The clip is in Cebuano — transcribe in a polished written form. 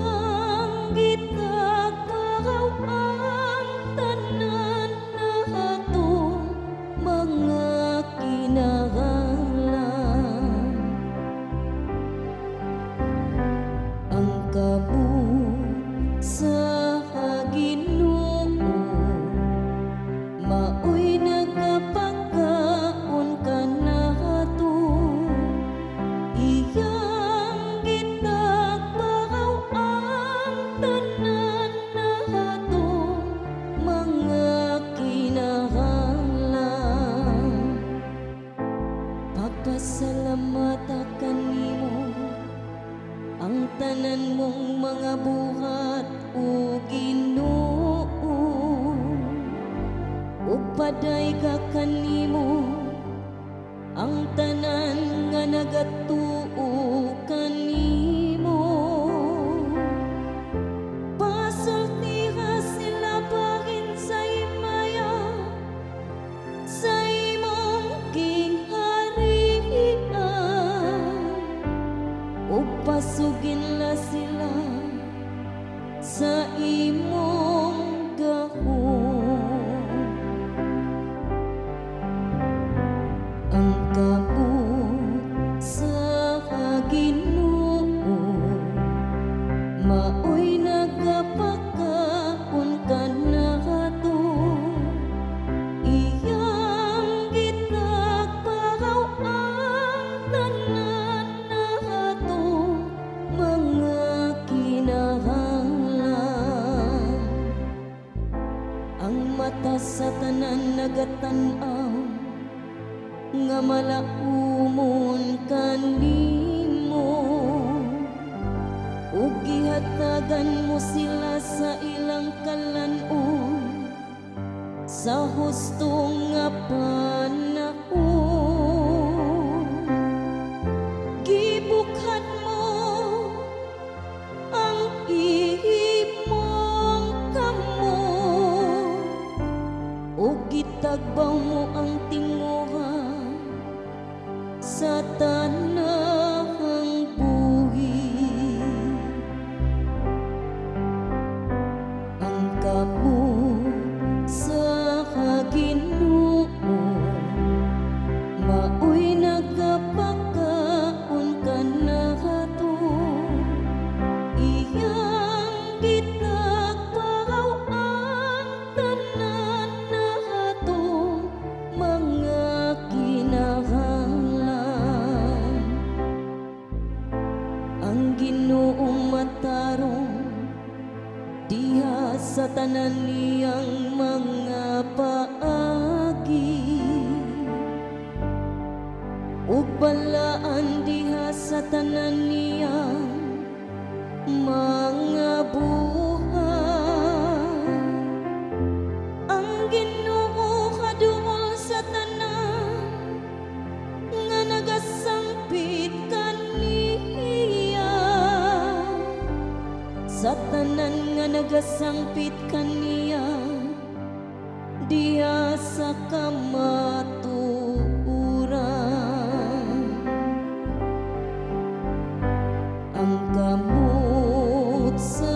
Iyang gitagbaw ang tanan natong mga kinahanglan. Ang kamot sa Ginoo mao'y nagapakaon kanato. Iyang gitagbaw ang tanan natong mga kinahanglan. Pagpasalamat kanimo ang tanan mong mga buhat, o Ginoo, ug padayga kanimo ang tanan nga nagatuo kanimo. Pasultiha sila bahin sa himaya sa imong gingharian ug pasuginla sila sa imong gahom. Ang kamot sa Ginoo mao'y nagapakaon kanato. Iyang gitagbaw ang tanan natong mga kinahanglan. Ang mata sa tanan nagatan-aw nga malaumon kanimo, ug gihatagan mo sila sa ilang kalan-on sa husto nga panahon. Gibukhan mo ang imong kamot ug gitagbaw mo ang tinguha sa tanang buhi. Ang kamot sa Ginoo mao'y nagapakaon kanato. Iyang gitagbaw ang tanan natong mga kinahanglan. Ang Ginoo matarong diha sa tanan niyang mga paagi ug balaan diha sa tanan niyang mga buhat. Ang Ginoo kaduol sa tanan nga nagasangpit kaniya, sa tanan nga nagasangpit kaniya diha sa kamatuoran. Ang kamot sa